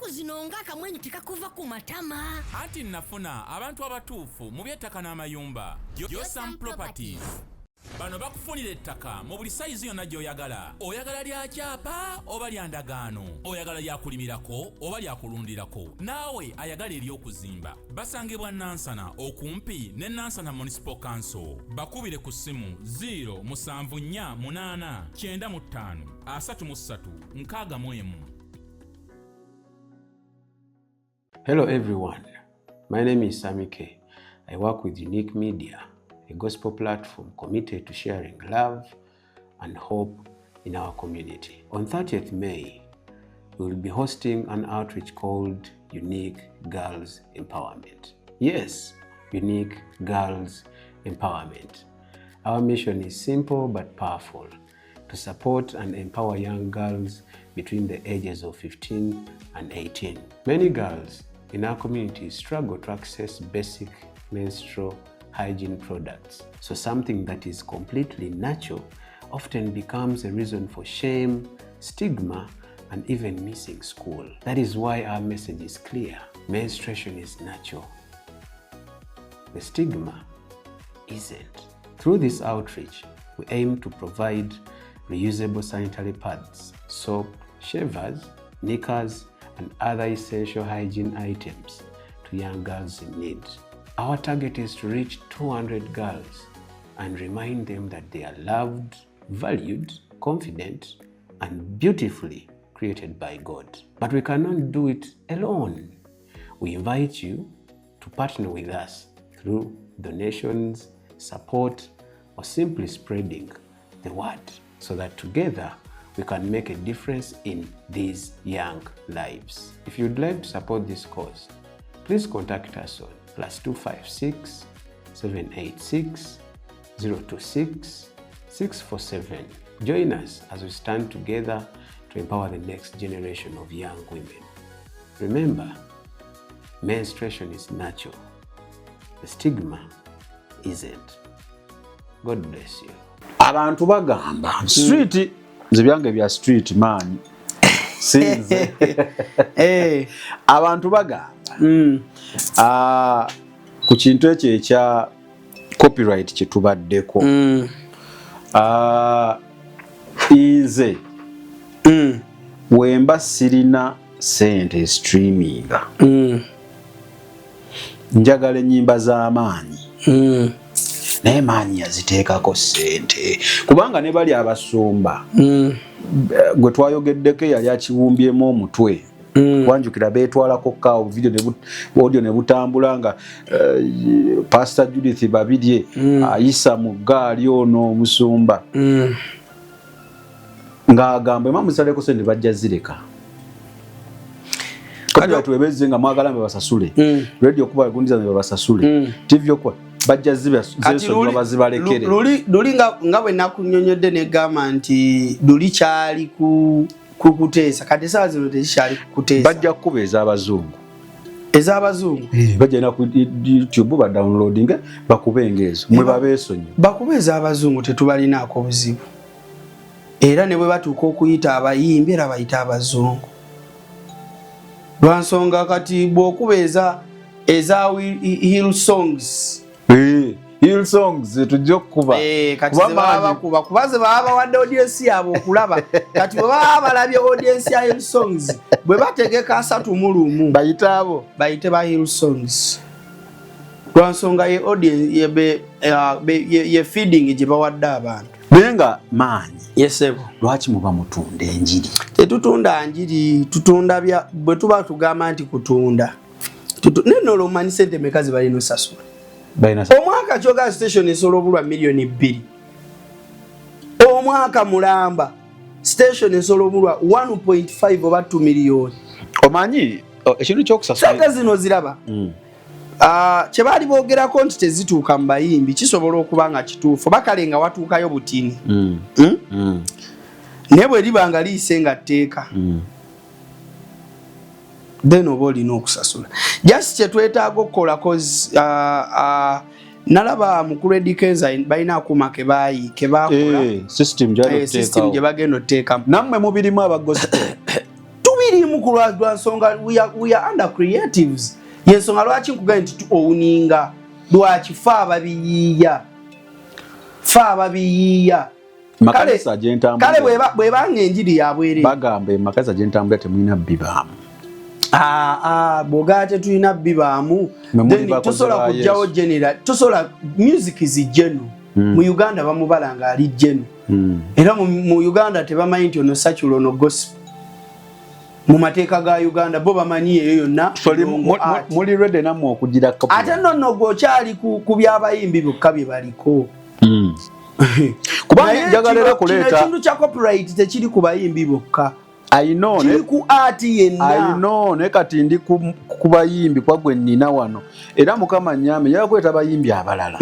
Ennaku zino ng'akamwenyu tekakuva ku matama. Anti nafuna abantu abatuufu mu by'ettaka n'amayumba. Josam Properties. Bano bakufunira ettaka mu buli sayizi yonna gy'oyagala. Oyagala lya kyapa oba lya ndagaano? Oyagala lya kulimirako oba lya kulundirako? Naawe ayagala ery'okuzimba. Basangibwa Nansana okumpi ne Nansana Municipal Council. Bakubire ku ssimu 0 7 4 8 95 33 61. Hello everyone, my name is Sammy K. I work with Unique Media, a gospel platform committed to sharing love and hope in our community. On 30th May, we will be hosting an outreach called Unique Girls Empowerment. Yes, Unique Girls Empowerment. Our mission is simple but powerful: to support and empower young girls between the ages of 15 and 18. Many girls in our community struggle to access basic menstrual hygiene products. So something that is completely natural often becomes a reason for shame, stigma, and even missing school. That is why our message is clear. Menstruation is natural. The stigma isn't. Through this outreach, we aim to provide reusable sanitary pads, soap, shavers, knickers, and other essential hygiene items to young girls in need. Our target is to reach 200 girls and remind them that they are loved, valued, confident, and beautifully created by God. But we cannot do it alone. We invite you to partner with us through donations, support, or simply spreading the word so that together we can make a difference in these young lives. If you'd like to support this cause, please contact us on +256 786 026 647. Join us as we stand together to empower the next generation of young women. Remember, menstruation is natural. The stigma isn't. God bless you. Abantu bagamba street, nze byange bya street man, sinze. Abantu bagamba ku kintu ekyo ekya copyright kyetubaddeko. Nze wemba sirina sente streaminga, njagala ennyimba z'amaanyi, naye maanyi yaziteekako sente, kubanga ne bali abasumba gwe twayogeddeko eyali akiwumbyemu omutwe, wanjukira beetwalako kaawo video audio ne butambula nga Pastor Judith Babirye ayisa mu ggaali ono omusumba ng'agamba ema muzitaleko sente bajja zireka. Copyright webezze nga mwagala mbe basasule, radio okuba egundiza mbe babasasule, TV okuba bajja Kati zesonyiwa bazibalekere. Luli nga bwe nakunnyonnyodde negamba nti luli kyali ku kuteesa, kati esaawa zino tekikyali ku kuteesa. Bajja kukuba ez'abazungu. Ez'abazungu. Bajja na ku YouTube ba downloading bakube ezo mwe babeesonyiwa. Bakuba ez'abazungu, tetubalinaako buzibu, era ne bwe batuuka okuyita abayimbi era bayita abazungu, lwansonga kati bw'okuba eza Hill Songs. Hill Songs tujja okukuba. Kati Kuba ze baba bakuba, kuba ze baba bawadde audience yaabwe okulaba. Kati bwe baba balabye audience ya Hill Songs, bwe bategeka 31, bayite abo. Bayite ba Hill Songs, lwansonga ye audience ye feeding gye bawadde abantu. Naye nga maanyi, yesebo. Lwaki muba mutunda enjiri? Tetutunda njiri, tutunda bya bwe tuba tugamba nti kutunda. Naye nolwo omanyi sente meka ze balina osasula Balina omwaka? Kyoga station esobola obulwa 2 miliyoni omwaka mulamba, station esobola obulwa 1.5 oba 2 miliyoni. Omanyi ekintu kyokusasula Sente zino ziraba. Kye baali boogerako nti tezituuka mu bayimbi kisobola okuba nga kituufu, oba kale nga watuukayo butini. Naye bwe liba nga liyise nga tteeka, then oba olina okusasula. Just kyetwetaaga okukola, cause nalaba mukulu Eddy Kenzo balina akuuma kebayi kebakola. System System gye bagenda otuteekamu. Nammwe mubirimu aba gospel? Tubirimu. Lwa nsonga we are under creatives. Yensonga lwaki nkugambye nti tu owninga, lwaki fe ababiyiiya, fe ababiyiiya. Makanisa gyentambula Kale bwebanga enjiri yabwerere, bagamba emakanisa gyentambula temulina bibaamu. Aa, bw'ogaa tetulina bibaamu, Mwe muli then bakozi tosobola ba kugjawo Yesu. general, tosobola. Music is general. Mu Uganda bamubala nga ali general, era mu Uganda tebamanyi nti ono secular, ono gospel. Mu mateeka ga Uganda bo bamanyi eyo yonna So ndongo art. Muli ready nammwe okugira copyright? Ate nno nno gwe okyali ku by'abayimbi byokka bye baliko. Kubanga Naye njagala era kino kuleeta ekintu kya copyright tekiri ku bayimbi bokka, I know, kiri ku art yenna. I know, naye kati ndi ku bayimbi, kwa gwe nnina wano, era Mukama nyambe, njagala kuleeta abayimbi abalala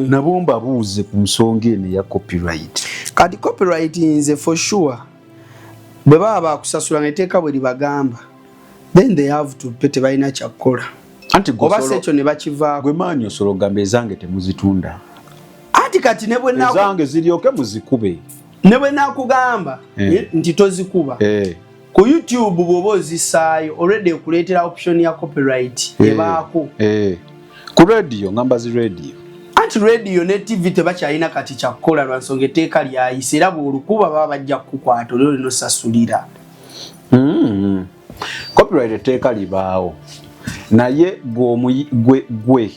nabo mbabuuze ku nsonga eno eya copyright. Kati copyright, nze for sure bwe baba bakusasula nga etteeka bwe libagamba, then they have to pay, tebalina kyakukola. Anti gwe Oba si ekyo ne bakivaako. Gwe maanyi osobola okugamba ezange temuzitunda. Anti kati ne bwe Ezange ziryoke muzikube. Ne bwe nakugamba nti tozikuba, ku YouTube bw'oba ozisaayo, already ekuleetera option ya copyright, ebaako. Ku radio, ngamba zi radio. Anti radio ne TV tebakyalina kati kyakukola lwa nsonga etteeka lyayise, era bw'olukuba baba bajja kukukwata, olio linosasulira. Copyright etteeka libaawo, naye gwe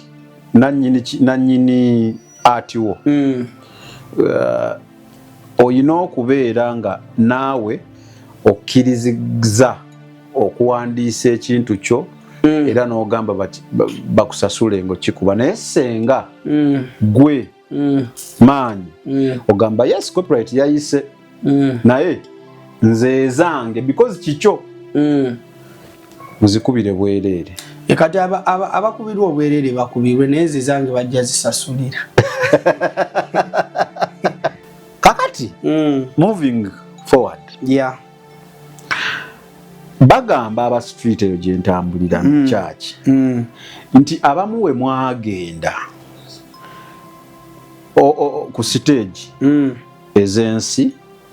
nannyini art wo, oyina okubeera nga naawe okkiriza okuwandiisa ekintu kyo, era n'ogamba bakusasule nga okikuba. Naye senga gwe maanyi ogamba, yes, copyright yayise, naye nze ezange, because kikyo, muzikubire bwereere. E kati abakubirwa obwereere bakubirwe, naye nze zange bajja zisasulira. Kakati moving forward, bagamba aba street eyo gyentambulira mu church nti abamu we mwagenda ku stage ez'ensi,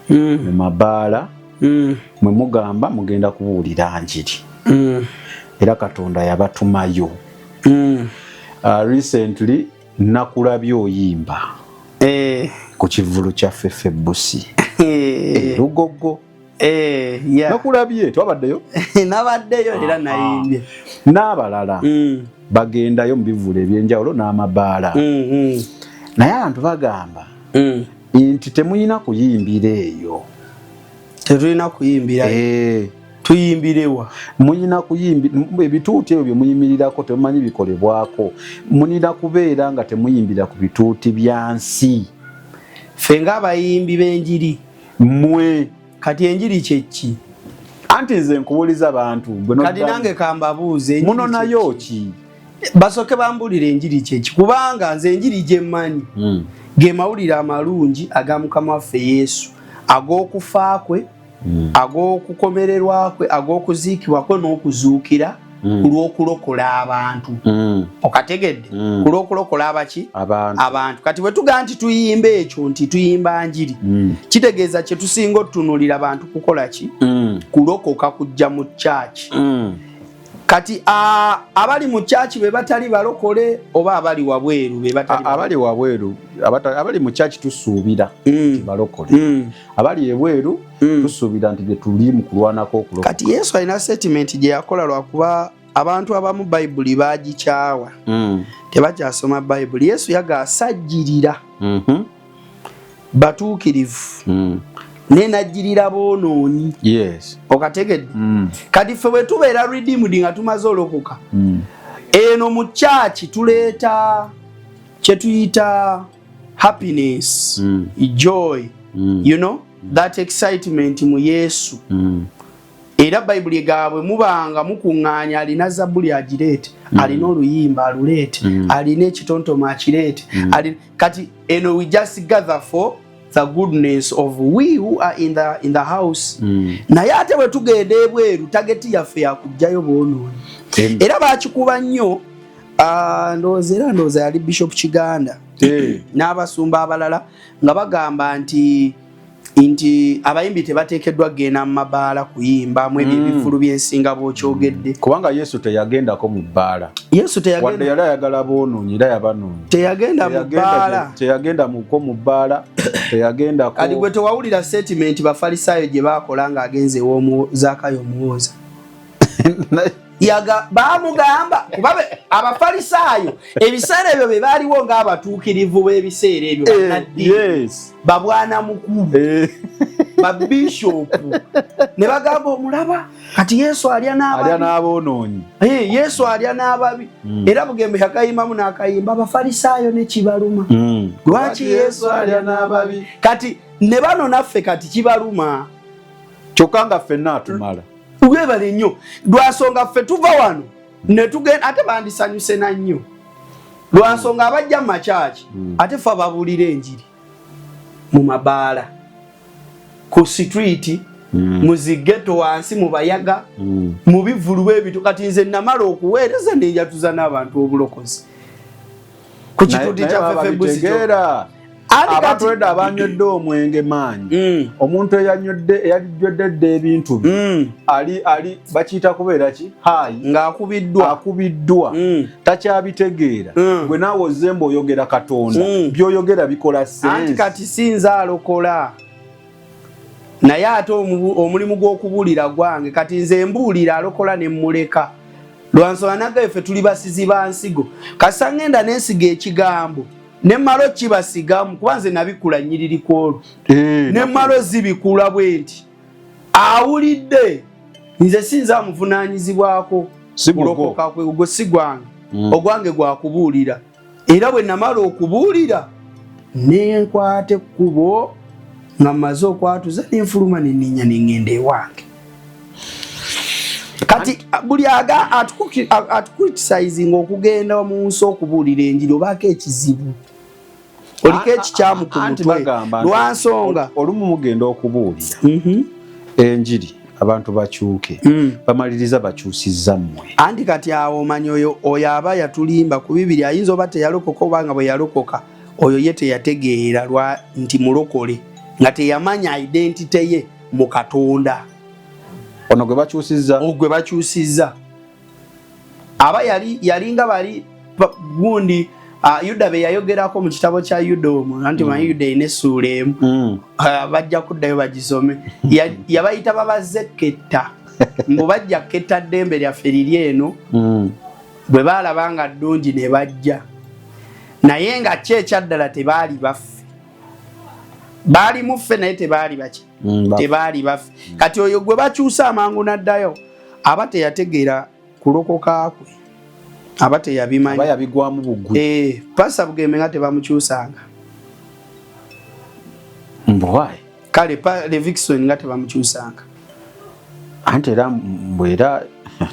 mu mabaala, mwe mugamba mugenda kubuulira njiri, era Katonda yabatumayo. Recently nakulabye oyimba ku kivvulu kya Ffeffe Busi e Lugogo. Nakulabye, twabaddeyo. Nabaddeyo era nayimbye. N'abalala bagendayo mu bivvulu ebyenjawulo n'amabaala, naye abantu bagamba nti temulina kuyimbira eyo. Tetulina kuyimbira? Tuyimbirewa? Muyina kuyimbi ebituuti ebyo bye muyimirirako temumanyi bikolebwako. Mulina kubeera nga temuyimbira ku bituuti bya nsi. Ffe ng'abayimbi b'enjiri? Mmwe. Kati enjiri kyeki? Anti nze nkubuuliza bantu gwe Kati nange kambabuuze, enjiri muno nayo kyeki? Ki? Basooke bambulire enjiri kyeki, kubanga nze enjiri gye mmanyi ge mawulire amalungi aga Mukama waffe Yesu, ag'okufa kwe, ag'okukomererwa kwe, ag'okuziikibwa kwe n'okuzuukira, ku lw'okulokola abantu. Okategedde? Ku lw'okulokola abaki? Abantu. Abantu. Kati bwe tugamba nti tuyimba ekyo, nti tuyimba njiri, kitegeeza kye tusinga otutunuulira bantu kukola ki? Kulokoka, kujja mu kyaki. Kati abali mu kyaki be batali balokole, oba abali wabweru be batali? Abali wabweru. Abali mu kyaki tusuubira nti balokole. Abali ebweru tusuubira nti bye tuli mu kulwanako okulokoka. Kati Yesu alina statement gye yakola, lwakuba abantu abamu Bayibuli bagikyawa, tebakyasoma Bayibuli. Yesu yaga asajjirira batuukirivu, naye najjirira boonoonyi. Okategedde? Kati ffe bwe tubeera redeemed, nga tumaze olokoka, eno mu kyaki tuleeta kyetuyita happiness, joy, that excitement mu Yesu. Era Bayibuli egamba, mubanga mukuŋŋaanya, alina zabbuli agireete, alina oluyimba aluleete, alina ekitontome akireete. Kati eno we just gather for the goodness of we who are in the house. Naye ate bwe tugenda ebweru, target yaffe yakugjayo boonoonyi. Era bakikuba nnyo, ndowooza, era ndowooza yali Bishop Kiganda n'abasumba abalala, nga bagamba nti Nti abayimbi tebateekeddwa kugenda mu mabaala kuyimba mu ebyo ebivvulu byensinga bw'okyogedde. Kubanga Yesu teyagendako mu bbaala. Yesu Wadde teyagenda. yali ayagala boonoonyi, era yabanoonya. Teyagenda mu bbaala. Teyagenda muko mu bbaala, teyagendako. Kati gwe tewawulira statement Bafalisaayo gye baakola ng'agenze ew'omuzaakayo omuwooza? Yaga baamugamba kuba Abafalisaayo ebiseera ebyo bye baaliwo ng'abatuukirivu b'ebiseera ebyo, bannaddiini, babwana mukulu, babishopu, ne bagamba, "Omulaba kati Yesu alya Alya n'ababi." N'aboonoonyi. Eh, Yesu alya n'ababi. Era Bugembe yakayimbamu n'akayimba, Abafalisaayo ne kibaluma, "Lwaki Yesu alya n'ababi?" Kati ne bano naffe kati kibaluma. Kyokka nga ffenna atumala. Webale nnyo. Lwansonga ffe tuva wano ne tugenda, ate bandisanyuse na nnyo, lwansonga abajja mu makyaki, ate fe ababuulira enjiri mu mabaala, ku street, mu zi ghetto wansi, mu bayaga, mu bivulu bwebito. Kati nze namala okuweereza nenjatuza n'abantu obulokozi ku kituuti Naye kya baba Fefe Bussi. bitegeera. Anti Abantu edda abanywedde omwenge maanyi, omuntu eyanywedde, eyajjwedde edda ebintu bye, ali bakiyita kubeera ki, high. Ng'akubiddwa. Akubiddwa, takyabitegeera. Gwe naawe ozemba oyogera Katonda, by'oyogera bikola Anti sense. Kati sinza alokola, naye ate omulimu gw'okubuulira gwange. Kati nze mbuulira, alokola ne mmuleka, lwansonga naggaye ffe tuli basizi ba nsigo. Kasa ngenda nensiga ekigambo ne mmala okibasigamu, kuba nze nabikula nnyiriri ku olwo, ne mmala ozibikula bwe nti awulidde, nze sinza amuvunaanyizibwako Si gugwo. kulokoka kwe. Ogwo si gwange. Ogwange gwakubuulira, era bwe namala okubuulira nenkwata ekkubo nga mmaze okwatuza, nenfuluma, neninya, neŋŋenda ewange. Kati buli aga atucriticizinga okugenda mu nsi okubuulira enjiri, obaako ekizibu, oliko ekikyamu ku Anti mutwe. bagamba nti Lwansonga olumu mugenda okubuulira enjiri abantu bakyuke, bamaliriza bakyusizza mmwe. Anti kati awo omanyi oyo aba yatulimba ku bibiri. Ayinza oba teyalokoka, oba nga bwe yalokoka oyo ye teyategeera lwa nti mulokole, nga teyamanya identity ye mu Katonda. Ono gwe bakyusizza. Gwe bakyusizza aba yali yalinga bali gundi Yuda be yayogerako mu kitabo kya Yuda omwo. Anti manyi Yuda erina essuula emu. Bajja kuddayo bagisome. Yabayita babazze ketta, mbu bajja ketta ddembe lyaffe liri eno. Bwe baalaba nga ddungi ne bajja, naye nga ki ekyaddala tebaali baffe. Baali muffe, naye tebaali baki? Baffe. Tebaali baffe. Kati oyo gwe bakyusa amangu n'addayo aba teyategeera kulokoka kwe, aba teyabimanya. Aba yabigwamu bugwi. Eh, Pasa Bugembe nga tebamukyusanga. Mbwayi. Kale pa Levixone nga tebamukyusanga. Anti era mbwera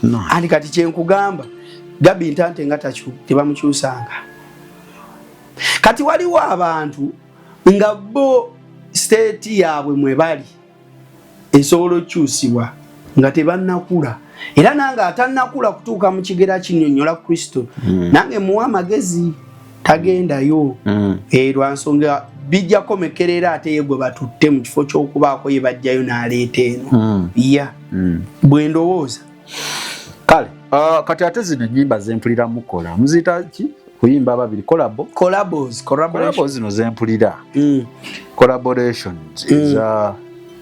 no. Anti kati kyenkugamba, Gabi Ntante nga tebamukyusanga. Kati waliwo abantu nga bo state yaabwe mwe bali esobola okukyusibwa nga tebannakula, era nange atannakula kutuuka mu kigera kinnyonnyola Kristo, nange muwa amagezi tagendayo. Lwa nsonga bijja komekerera ate ye gwe batutte mu kifo ky'okubaako ye bajjayo n'aleeta eno. Ya, bwe ndowooza. Kale kati ate zino ennyimba zempulira mukola muziyita ki? Kuyimba ababiri, collabo? Collabos, collaboration. Collabo zino zempulira, collaborations eza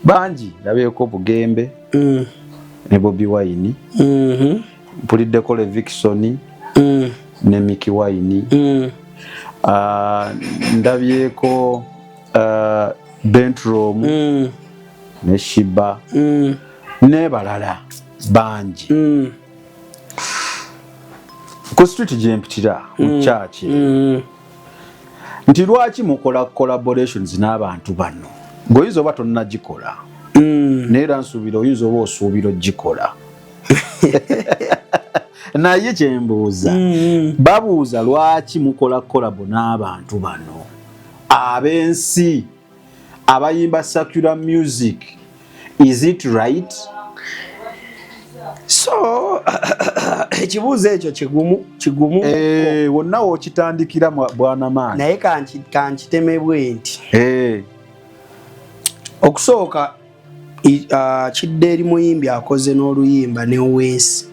bangi, ndabyeko Bugembe ne Bobi Wine, mpuliddeko Levixone ne Mikie Wine, ndabyeko Bentrom ne Sheebah n'ebalala bangi. Ku street gyempitira mu church, nti lwaki mukola collaborations n'abantu bano? Ng'oyinza oba tonnagikola, naye era nsuubira oyinza oba osuubira ogikola. Naye kyembuuza, babuuza lwaki mukola collabo n'abantu bano ab'ensi abayimba secular music? Is it right? So ekibuuzo ekyo kigumu kigumu. Eh, wonna wokitandikira bwana maanyi. Naye kankitemebwe nti Okusooka kidde eri muyimbi akoze n'oluyimba n'owensi.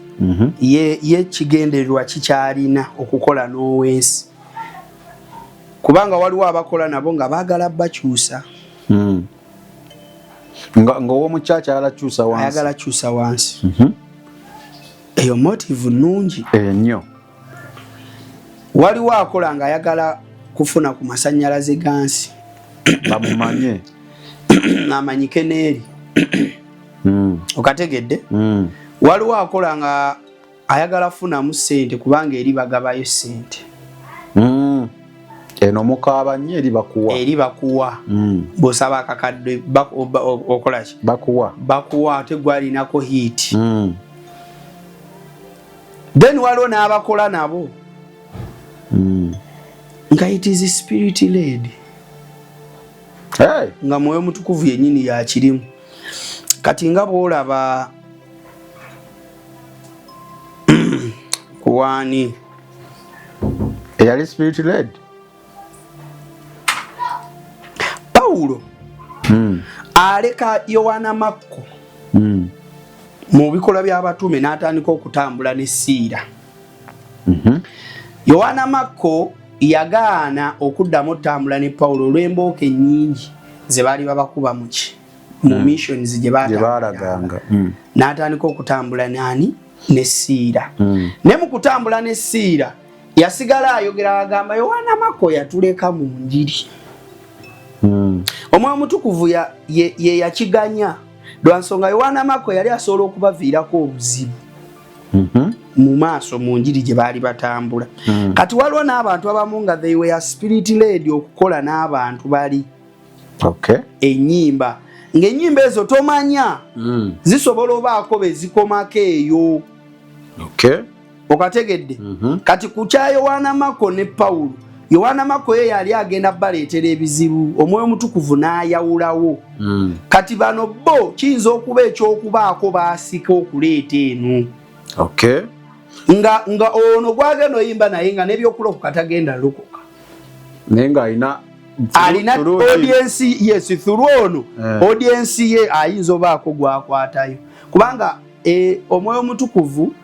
Ye kigendererwa kikyalina okukola n'owensi, kubanga waliwo abakola nabo nga baagala bakyusa. Nga ow'omukyaki ayagala kyusa wansi. Ayagala kyusa wansi. Eyo motive nnungi ennyo. Waliwo akola nga ayagala kufuna ku masannyalaze gansi, bamumanye, amanyike n'eri. Okategedde? Waliwo akola nga ayagala funamu ssente, kubanga eri bagabayo ssente. Eno mukaaba nnyo, eri bakuwa. Eri bakuwa. Bw'osaba akakadde okola ki? Bakuwa. Bakuwa, ate gwalinako hit. Then waliwo n'abakola nabo nga it is spirit led. Hey. Nga Mwoyo Mutukuvu yennyini yakirimu. Kati nga bw'olaba kuwaani eyali spirit led. Pawulo aleka Yowaana Makko mu bikolwa by'abatume n'atandika okutambula ne Siira. Yowaana Makko yagaana okuddamu otambula ne Pawulo olw'embooka ennyingi ze baali babakuba muki mu missions gye baalaganga. N'atandika okutambula nani? Ne Siira. Ne mu kutambula ne Siira yasigala ayogera, agamba Yowaana Makko yatuleka mu njiri. Omwoyo Mutukuvu ye yakiganya lwa nsonga Yowaana Makko yali asobola okubaviirako obuzibu mu maaso mu njiri gye baali batambula. Kati waliwo n'abantu abamu nga they were spirit led okukola n'abantu bali ennyimba, ng'ennyimba ezo tomanya zisobola obaako be zikomako eyo. Okategedde? Kati ku kya Yowaana Makko ne Pawulo, Yowaana Makko ye yali agenda baleetera ebizibu, Omwoyo Omutukuvu n'ayawulawo. Kati bano bo kiyinza okuba ekyokubaako baasika okuleeta eno. Nga ono gwagenda oyimba naye nga n'ebyokulokoka tagenda lokoka. Naye ng'alina alina audience, yes, through ono audience ye ayinza obaako gwakwatayo, kubanga Omwoyo Omutukuvu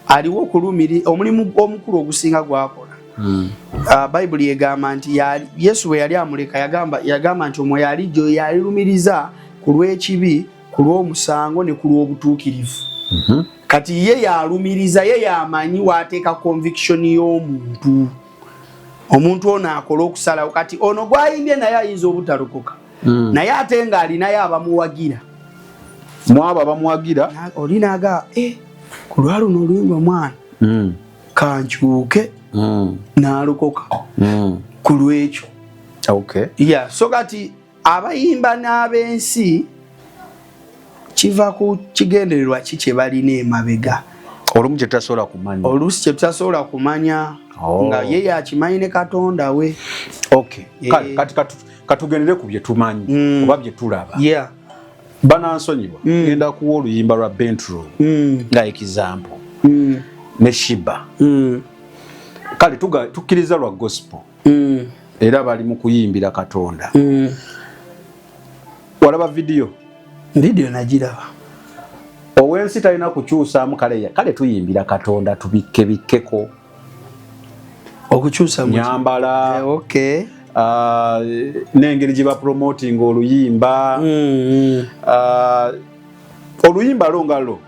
aliwo okulumiri omulimu omukulu ogusinga gwakola. Bayibuli egamba nti Yesu bwe yali amuleka yagamba nti Omwoyo ali gyo yalirumiriza ku lw'ekibi, ku lw'omusango ne ku lw'obutuukirivu. Kati ye yalumiriza, ye yamanyi waateeka conviction y'omuntu, omuntu ono akola okusalawo. Kati ono gwayimbye naye ayinza obutalokoka, naye ate ng'alinayo abamuwagira. Mwabo abamuwagira oli naga ku lwaluno oluyimba omwana kankyuke, n'alokoka ku lwekyo. Yeah, so kati abayimba n'ab'ensi kiva ku kigendererwa ki kye balina emabega. Olumu kye tutasobola kumanya. Oluusi kye tutasobola kumanya. Nga ye yakimanyi ne Katonda we. Kale kati katugendere ku bye tumanyi oba bye tulaba. Banansonyiwa, ngenda kuwa oluyimba lwa Bentro nga example ne Sheebah. Kale tukkiriza lwa gospel, era bali mu kuyimbira Katonda. Walaba video? Video nagiraba. Owensi talina kukyusaamu. Kale tuyimbira Katonda, tubikke bikkeko. Okukyusa nyambala. N'engeri gye bapromoting oluyimba. Oluyimba lwo nga lwo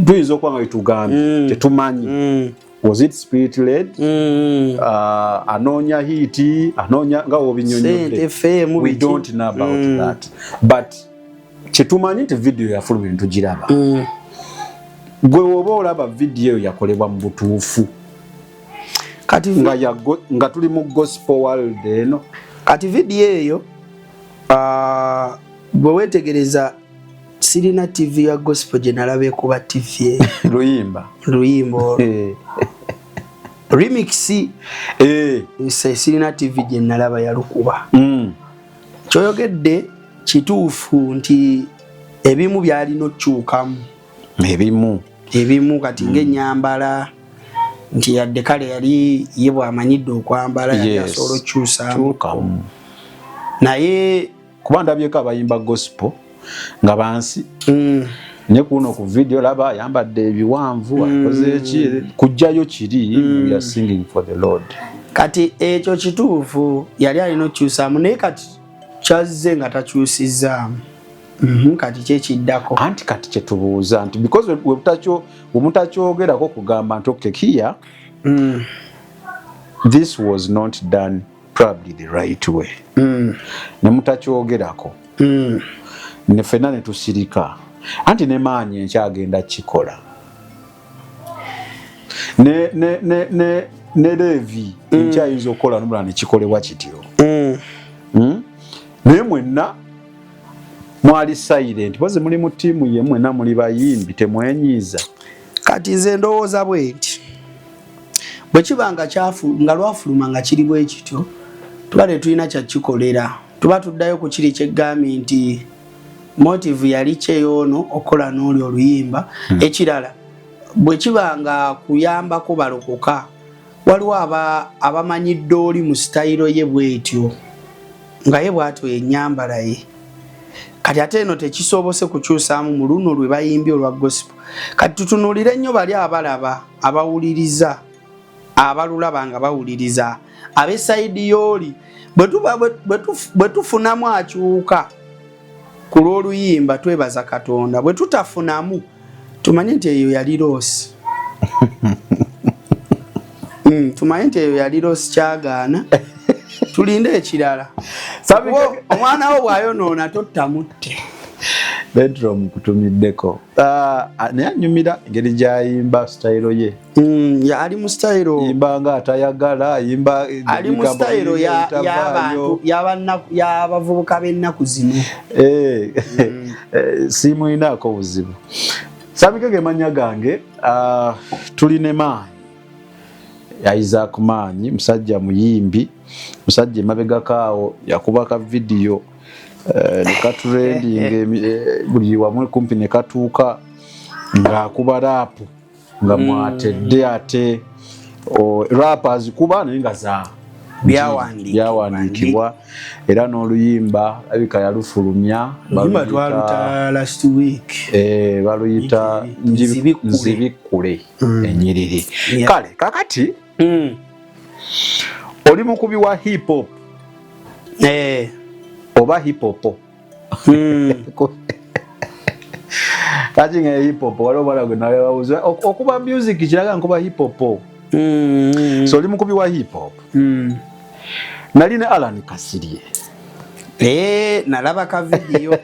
tuyinza okuba nga betugambye tetumanyi. Was it spirit led? Anoonya hit, anoonya nga wobinyonyodde, we don't know about that, but kyetumanyi nti video yafulumye ntugiraba. Gwe woba olaba video eyo yakolebwa mu butuufu kati nga tuli mu gospel world eno? Kati video eyo, bwe wetegereza, sirina TV ya gospel gye nalaba ekuba TV eyo. Luyimba. Luyimba olwo remix. Sirina TV gye nalaba yalukuba. Kyoyogedde kituufu nti ebimu byalina okukyukamu. Ebimu. Ebimu kati ng'ennyambala, nti yadde kale yali ye bw'amanyidde okwambala, yali asobola okukyusaamu, naye Kuba ndabyeko abayimba gospel nga bansi ne kuno ku video laba ayambadde ebiwanvu, akoze eki kujjayo kiri, we are singing for the Lord. Kati ekyo kituufu, yali alina okukyusaamu, naye kati kyazze nga takyusizaamu. Kati kyekiddako? Anti kati kyetubuuza nti because wemutakyogerako kugamba nti okay, here this was not done probably the right way, ne mutakyogerako, ne ffenna ne tusirika, anti ne maanyi enkyagenda kikola ne Levi enkyayinza okukola nomulala nekikolebwa kityo. Naye mwenna mwali silent, boze muli mu ttiimu ye, mwenna muli bayimbi, temwenyiiza? Kati nze ndowooza bwe nti bwe kiba nga nga lwafuluma nga kiri bwe kityo, tuba tetulina kyakikolera, tuba tuddayo ku kiri kyeggambye nti motive yali kyeyoono okukola n'oli oluyimba. Ekirala, bwe kiba nga kuyambako balokoka, waliwo abamanyidde oli mu sitayiro ye bwetyo, nga ye bw'atyo ennyambala ye. Kati ate eno tekisobose kukyusaamu mu luno lwe bayimbye olwa gospel. Kati tutunuulire nnyo bali abalaba, abawuliriza, abalulaba nga bawuliriza ab'e side y'oli. Bwe tufunamu akyuka ku lw'oluyimba, twebaza Katonda. Bwe tutafunamu, tumanye nti eyo yali loss. Tumanye nti eyo yali loss, kyagaana, tulinde ekirala. Omwana wo bw'ayonoona, tottamutte. Bedro mukutumiddeko. Ah, naye anyumira engeri gyayimba, sitayiro ye. Ali mu sitayiro. Yimba nga atayagala yimba. Ali mu sitayiro y'abantu, y'abavubuka b'ennaku zino. Eh, simulinaako buzibu. Samike ge mannya gange. Ah, tuli ne maanyi Isaac Maanyi, musajja muyimbi, musajja emabegako awo yakuba ka vidiyo ne katrending buli wamu kumpi ne katuuka, ng'akuba rap nga mwatedde ate rap azikuba naye nga za byawandiikibwa, era n'oluyimba abika yalufulumya. Baluyita Nzibikkule Enyiriri. Kale kakati oli mukubi wa hip hop oba hip hop? Kati nga hip hop, waliwo omwana gwe nababuuza okuba music kiraga nkuba hip hop. So oli mukubi wa hip hop. Nali ne Alan Kasirye. Eh, nalaba ka video,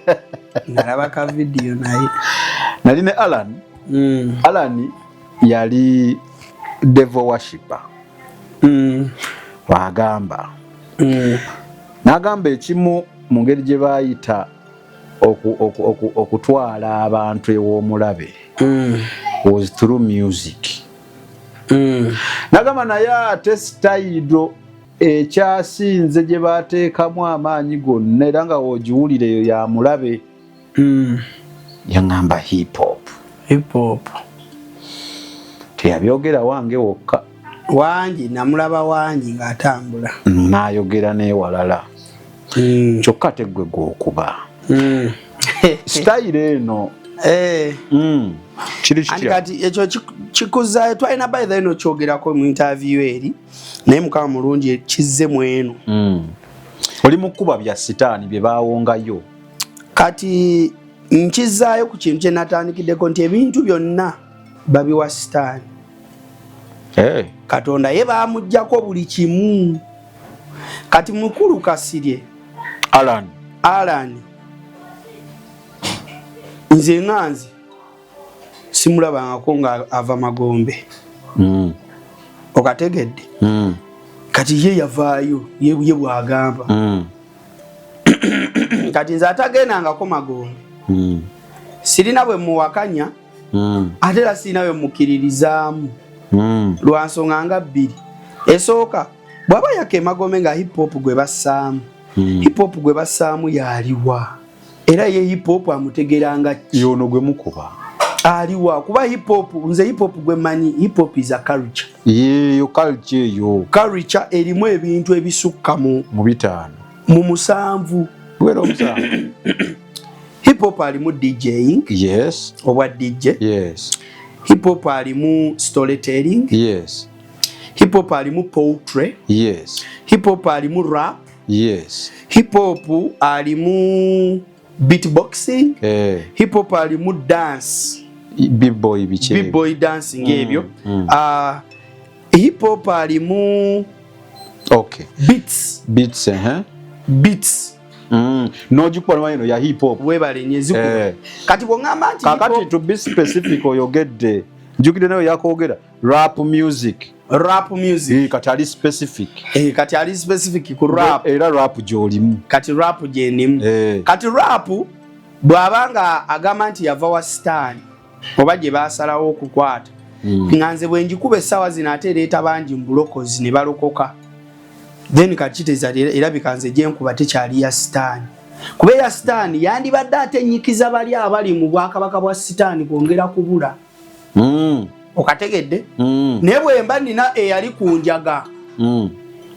nalaba ka video naye. Nali ne Alan. Alan yali devil worshipper. Wagamba n'agamba ekimu mu ngeri gye baayita okutwala abantu ew'omulabe was through music. Nagamba naye ate sitayiro ekyasinze gye bateekamu amaanyi gonna, era nga woogiwulira eyo ya mulabe, yaŋŋamba hip hop. Hip hop. Teyabyogera wange wokka. Wangi, namulaba wangi ng'atambula. N'ayogera n'ewalala. Kyokka ate gwe gwokuba sitayiro eno. Kiri kitya? Kati ekyo kikuzaayo, twalina by the eno kyogerako mu interview eri, naye Mukama mulungi, kizze mu eno. Oli mu kkuba bya sitaani bye baawongayo. Kati nkizaayo ku kintu kye natandikiddeko nti ebintu byonna babiwa sitaani. Hey. Katonda ye bamugjako buli kimu. Kati mukulu Kasirye Alan. Alan, nze nga nze simulabangako nga ava magombe. Okategedde? Kati ye yavaayo ye bwagamba. Kati nze atagendangako magombe, sirina bwe muwakanya, ate era sirina bwe mukkiririzaamu, lwa nsonga nga bbiri. Esooka, bw'aba yaka emagombe nga hip hop gwe bassaamu, hip hop gwe bassaamu yaliwa? Era ye hip hop amutegeranga ki? Yono gwe mukuba. Aliwa? Kuba hip hop, nze hip hop gwe manyi, hip hop is a culture. Yeeyo culture eyo. Culture erimu ebintu ebisukka mu mu 5. Mu 7. Guwera 7. Hip hop alimu DJing. Yes. Obwa DJ. Yes. Hip hop alimu storytelling. Yes. Hip hop alimu poetry. Yes. Hip hop alimu rap. Yes. Hip hop alimu beatboxing. Hip hop alimu dance. B-boy biki? B-boy dancing ebyo. Hip hop alimu okay. Beats. Beats, Beats. N'ogikuba n'omanya eno ya hip hop. Weebale nnyo ezikuba. Kati bw'oŋŋamba nti Kakati to be specific oyogedde. Njukidde nawe yakwogera rap music. Rap music. Kati ali specific. Kati ali specific ku rap. Era rap gy'olimu. Kati rap gye ndimu. Kati rap bw'aba nga agamba nti yava wa Sitaani oba gye baasalawo okukwata. Nga nze bwe njikuba essaawa zino ate ereeta bangi mu bulokozi ne balokoka. Then kati kitegeeza erabika nze gye nkuba tekyali ya Sitaani. Kuba eya Sitaani yandibadde ate ennyikiza bali abali mu bwakabaka bwa Sitaani kwongera kubula. Okategedde? Naye bwe mba nina eyali ku njaga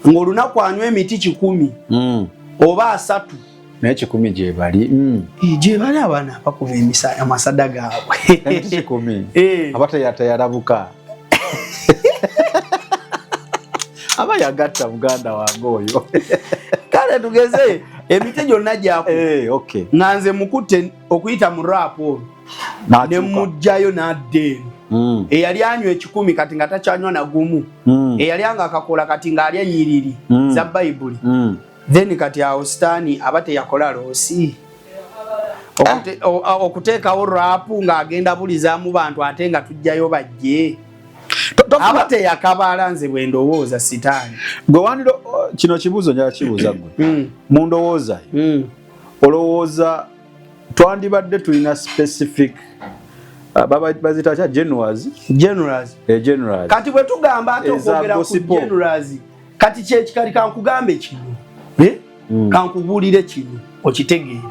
ng'olunaku anywa emiti 100 oba 3. Naye 100 gye bali. Gye bali abaana abakuba amasada gaabwe. Emiti 100. Aba teyatayalabuka. Aba yagatta muganda wange oyo. Kale tugeze emiti gyonna gyaku. Okay. Nga nze mukutte okuyita mu rap olwo. N'atuuka. Ne muggyayo n'adda eno. Eyali anywa 100 kati nga takyanywa na gumu. Eyali anga akakola kati ng'alya nnyiriri za Bayibuli. Then kati awo Sitaani aba teyakola loss. Okuteekawo rap ng'agenda bulizaamu bantu ate nga tuggyayo bajje. Aba teyakabaala nze bwe ndowooza Sitaani. Gwe wandiro, kino kibuuzo njagala kibuuza ggwe. Mu ndowooza yo. Olowooza twandibadde tulina specific, baziyita batya? Genres? Genres. Genres. Kati bwe tugamba ate Eza okwogera ku gospel. genres, kati kyekikali kankugambe kino. Kankubuulire kino okitegeere.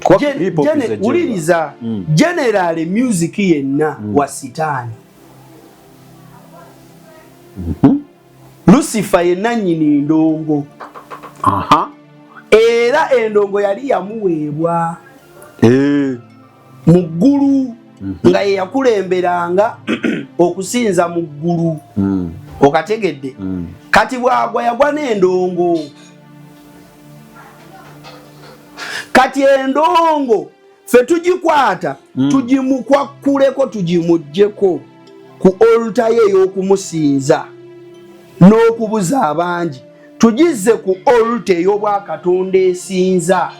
Kuba hip hop is a genre. Wuliriza. General music yenna wa Sitaani. Lucifer ye nannyini ndongo. Era endongo yali yamuweebwa. Mu ggulu nga ye yakulemberanga okusinza mu ggulu. Okategedde? Kati bw'agwa yagwa n'endongo. Kati endongo ffe tugikwata, tugimukwakkuleko, tugimuggyeko ku altar ye ey'okumusinza n'okubuza abangi, tugizze ku altar ey'obwakatonda esinza.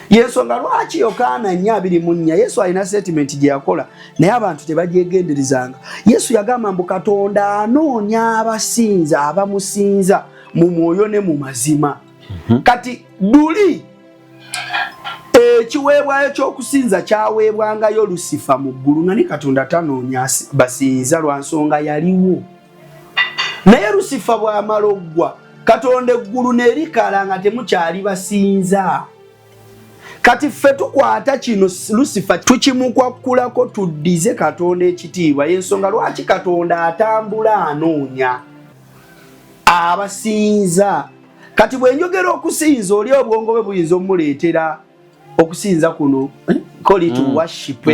Yensonga lwaki Yokaana 4:24 Yesu alina statement gye yakola naye abantu tebagyegenderezanga. Yesu yagamba mbu Katonda anoonya abasinza abamusinza mu mwoyo ne mu mazima. Kati duli ekiweebwayo ky'okusinza kyaweebwangayo Lusifa mu ggulu nga ne Katonda tanoonya basinza lwa nsonga yaliwo. Naye Lusifa bw'amala oggwa, Katonda eggulu ne likala nga temukyali basinza. Kati ffe tukwata kino Lusifa tukimukwakkulako tuddize Katonda ekitiibwa. Y'ensonga lwaki Katonda atambula anoonya abasinza. Kati bwe njogera okusinza oli obwongo bwe buyinza omuleetera okusinza kuno, call it worship.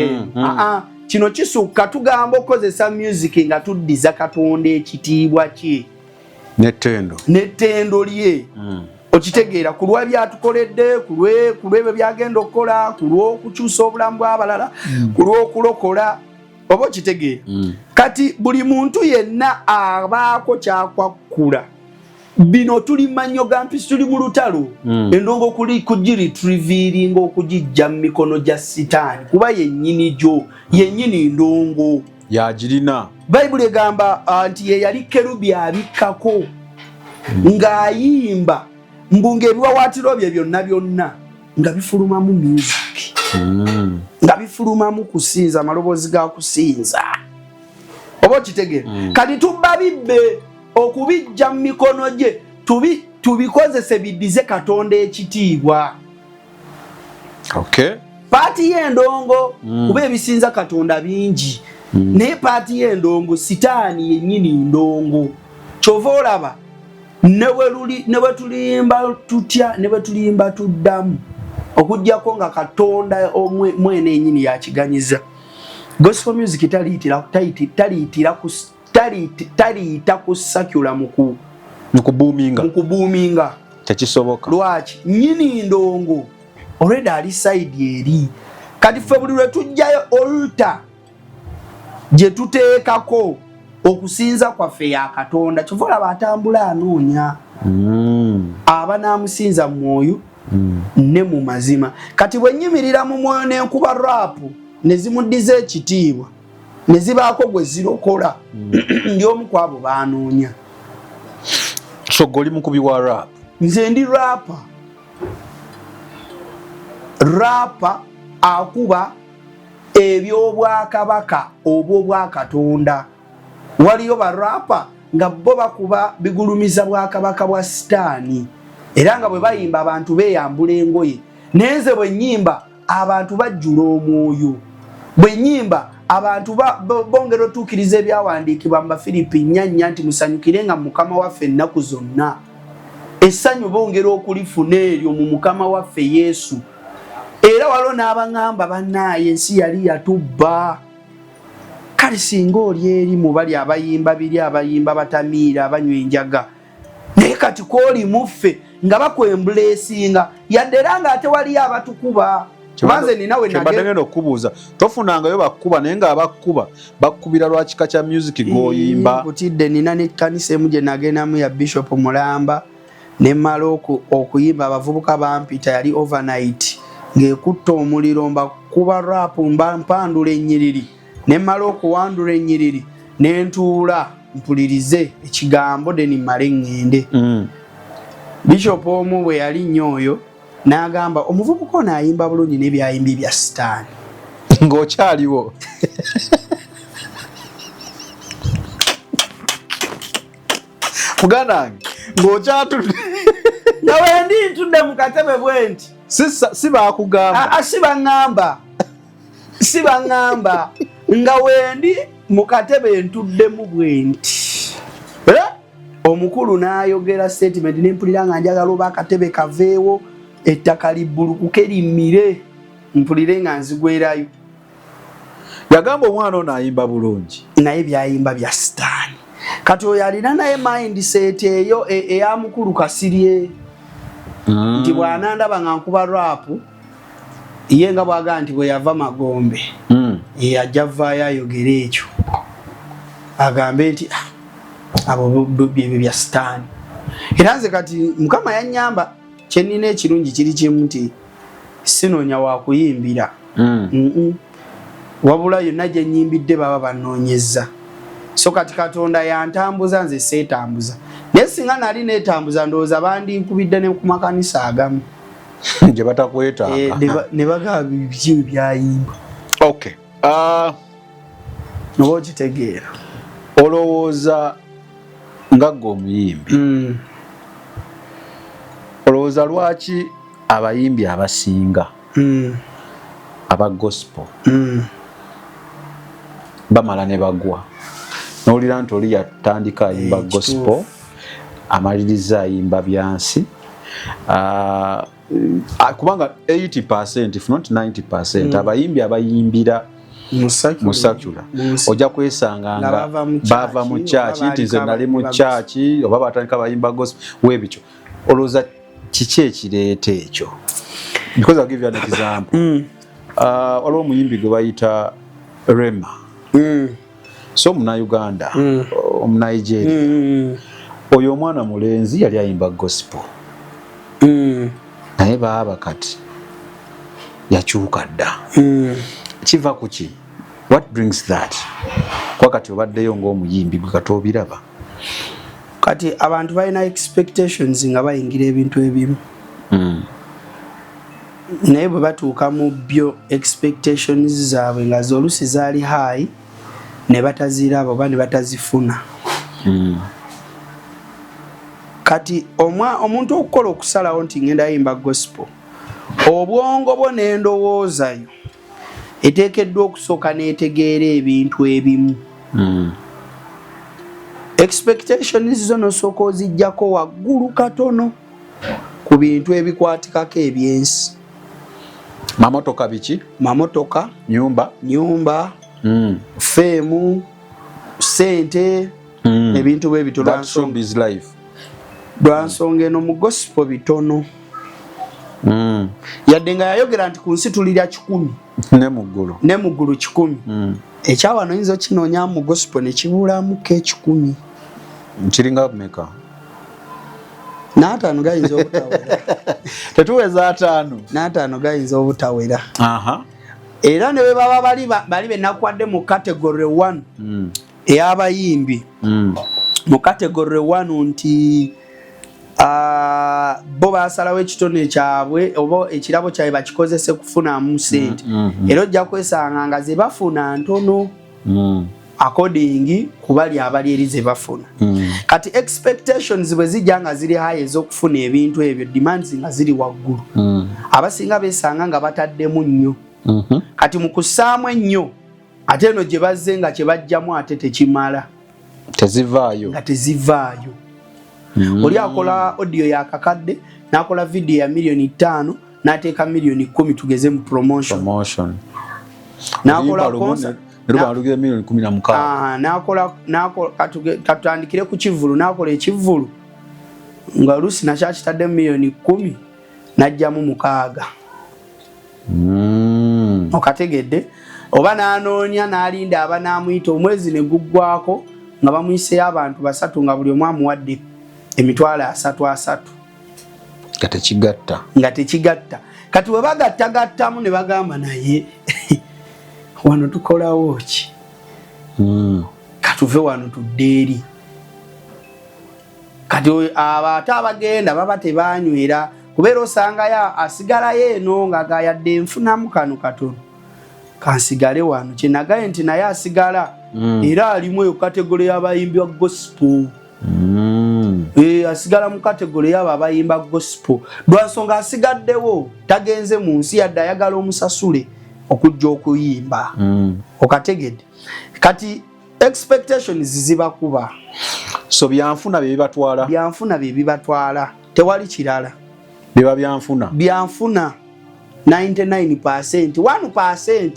Kino kisukka, tugamba okukozesa music nga tuddiza Katonda ekitiibwa kye. N'ettendo. N'ettendo lye. Okitegeera ku lwa byatukoledde, ku lw'ebyo byagenda okukola, ku lw'okukyusa obulamu bw'abalala, ku lw'okulokola, oba okitegeera. Kati buli muntu yenna abaako kyakwakkula. Bino tuli mannyo ga mpisi, tuli mu lutalo. Endongo kugiretrievinga okugijja mu mikono gya Sitaani, kuba yennyini gyo, yennyini ndongo. Yagirina. Bayibuli egamba nti ye yali kerubi abikkako ng'ayimba mbu ng'ebiwawaatiro bye byonna byonna nga bifulumamu music. Nga bifulumamu kusinza, amaloboozi ga kusinza. Oba okitegeera? Kati tubba bibbe okubijja mu mikono gye, tubikozese biddize Katonda ekitiibwa. Part y'endongo, kuba ebisinza Katonda bingi. Naye part y'endongo, Sitaani yennyini ndongo. Ky'ova olaba Ne bwe tuliyimba tutya, ne bwe tuliyimba tuddamu, okugjako nga Katonda mwene enyini yakiganyiza, gospel music taliyita ku secular Mukubuuminga. Mu kubuuminga. Tekisoboka. Lwaki? Nyini ndongo already ali side eri. Kati ffe buli lwe tujjayo, altar gye tuteekako okusinza kwaffe ya Katonda. Kyova olaba atambula anoonya aba n'amusinza mu mwoyo ne mu mazima. Kati bwe nnyimirira mu mwoyo nenkuba rap ne zimuddiza ekitiibwa ne zibaako gwe zirokola, ndi omu ku abo baanoonya. So gwe oli mukubi wa rap? Nze ndi rapper, rapper akuba ebyobwakabaka obwobwakatonda. Waliyo ba rapper nga bo bakuba bigulumiza bwakabaka bwa Sitaani, era nga bwe bayimba abantu beeyambula engoye. Naye nze bwe nnyimba abantu bajjula omwoyo. Bwe nnyimba abantu bongera otuukiriza ebyawandiikibwa mu Bafiripi 4:4 nti musanyukire nga Mukama waffe ennaku zonna. Essanyu bongera okulifuna eryo mu Mukama waffe Yesu. Era waliwo n'abaŋŋamba, bannaaye, ensi yali yatubba. Kale singa oli eri mu bali abayimba biri, abayimba batamiira, abanywa enjaga, naye kati kwoli muffe nga bakwembuleesinga, yadde era nga ate waliyo abatukuba. Kubanze nina we Kyembadde ngenda okukubuuza, tofunangayo bakkuba, naye ng'abakkuba bakkubira lwa kika kya music gw'oyimba? Nkutidde. Nina nekkanisa emu gye nagendamu ya Bishop Mulamba, nemmala okuyimba, abavubuka bampita, yali overnight ng'ekutta omuliro, mbakuba rap, mba mpandula ennyiriri. Nemmala okuwandula ennyiriri, nentuula mpulirize ekigambo, then mmale ŋŋende. Bishop omu bwe yali nnyo oyo n'agamba, omuvubuka ono ayimba bulungi n'ebyayimbi bya Sitaani. Ng'okyaliwo? Muganda wange, ng'okyatudde? Nga wendi ntudde mu katebe bwe nti. Si baakugamba? Aa, si baŋŋamba, si baŋŋamba. Nga wendi mu katebe ntuddemu bwe nti, Eh? omukulu n'ayogera statement, nempulira nga njagala oba akatebe kaveewo, ettaka libbulukuke limmire, mpulire nga nzigwerayo. Yagamba omwana ono ayimba bulungi. Naye byayimba bya Sitaani. Kati oyo alina naye mindset eyo eya mukulu Kasirye nti bw'anandaba nga nkuba rap, ye nga bw'agamba nti bwe yava magombe, ye ajja vaayo ayogere ekyo, agambe nti "Ah, abo byebyo bya Sitaani." Era nze kati Mukama yanyamba, kyenina ekirungi kiri kimu nti sinoonya wakuyimbira. Wabula yonna gye nnyimbidde baba banoonyezza. So kati Katonda yantambuza, nze seetambuza. Naye singa nali neetambuza, ndowooza bandinkubidde ne ku makanisa agamu gye batakwetaaga. Eh, ne bagamba biki byayimba. Okay. Oba okitegeera? Olowooza nga ggwe omuyimbi, olowooza lwaki abayimbi abasinga aba gospel bamala ne bagwa, nowulira nti oli yatandika ayimba Eh, gospel, amaliriza ayimba byansi? Ah, ah, kubanga 80, if not 90, abayimbi abayimbira mu secular, ojja kwesanga nga nga bava mu bava mu church, church, nti nze oba nali mu baali church, oba batandika bayimba gospel webityo. Olowooza kiki ekireeta ekyo? Because I'll give you an example. Waliwo omuyimbi gwe bayita Rema, so Omunauganda, Omunigeria. Oyo omwana mulenzi yali ayimba gospel, naye baaba kati yakyuka dda. Kiva ku ki? What brings that? Kuba kati obaddeyo ng'omuyimbi gwe kati obiraba. Kati abantu balina expectations nga bayingira ebintu ebimu, naye bwe batuuka mu byo, expectations zaabwe nga zolusi zaali high, ne bataziraba oba ne batazifuna. Kati omuntu okukola okusalawo nti ngenda yimba gospel, obwongo bwo n'endowoozayo eteekeddwa okusooka n'etegeera ebintu ebimu. Expectations zo nosooka ozijjako waggulu katono ku bintu ebikwatikako ebyensi. Mamotoka biki? Mamotoka, nyumba, nyumba, fame, sente, ebintu bwe bityo. That showbiz life. Lwansonga eno mu gospel bitono. Yadde nga yayogera nti ku nsi tulirya 100 ne mu ggulu, ne mu ggulu 100. Ekyawano oyinza okinoonya mu gospel ne kibulamuko 100. Kiringa meka? N'ataano gayinza obutawera. Tetuweza 5. N'ataano gayinza obutawera. Era ne bwe baba bali be nakuwadde mu category 1 ey'abayimbi, mu category 1 nti bo basalawo ekitone kyabwe oba ekirabo kyabwe bakikozese kufunamu ssente, era ojja kwesanga nga ze bafuna ntono according ku bali abali eri ze bafuna. Kati expectations bwe zijja nga ziri high ez'okufuna ebintu ebyo, demands nga ziri waggulu, abasinga besanga nga bataddemu nnyo. Kati mu kussaamu ennyo, ate eno gye bazze nga kye bajjamu ate tekimala, tezivaayo, nga tezivaayo. Oli akola audio ya kakadde, n'akola video ya 5 million, n'ateeka 10 million tugeze mu promotion, promotion. N'akola concert luba 16 million. N'akola, katutandikire ku kivvulu, n'akola ekivvulu nga oluusi nakyo akitaddemu 10 million, n'ajjamu 6. Okategedde? Oba n'anoonya n'alinda aba n'amuyita, omwezi ne guggwako nga bamuyiseyo abantu 3, nga buli omu amuwadde 30,000 30. Nga tekigatta. Nga tekigatta. Kati we bagattagattamu ne bagamba, naye wano tukolawo ki? Katuve wano tudde eri. Kati abo ate abagenda baba tebanywera, kubeera osangayo asigalayo eno nga gayadde enfunamu kano katono, kansigale wano. Kyenagaye nti naye asigala era alimu eyo category y'abayimbi wa gospel. Asigala mu category y'abo abayimba gospel lwansonga asigaddewo, tagenze mu nsi, yadde ayagala omusasule okujja okuyimba. Okategedde? Kati expectations zibakuba. So byanfuna bye bibatwala. Byanfuna bye bibatwala, tewali kirala. Biba byanfuna. Byanfuna 99%, 1%.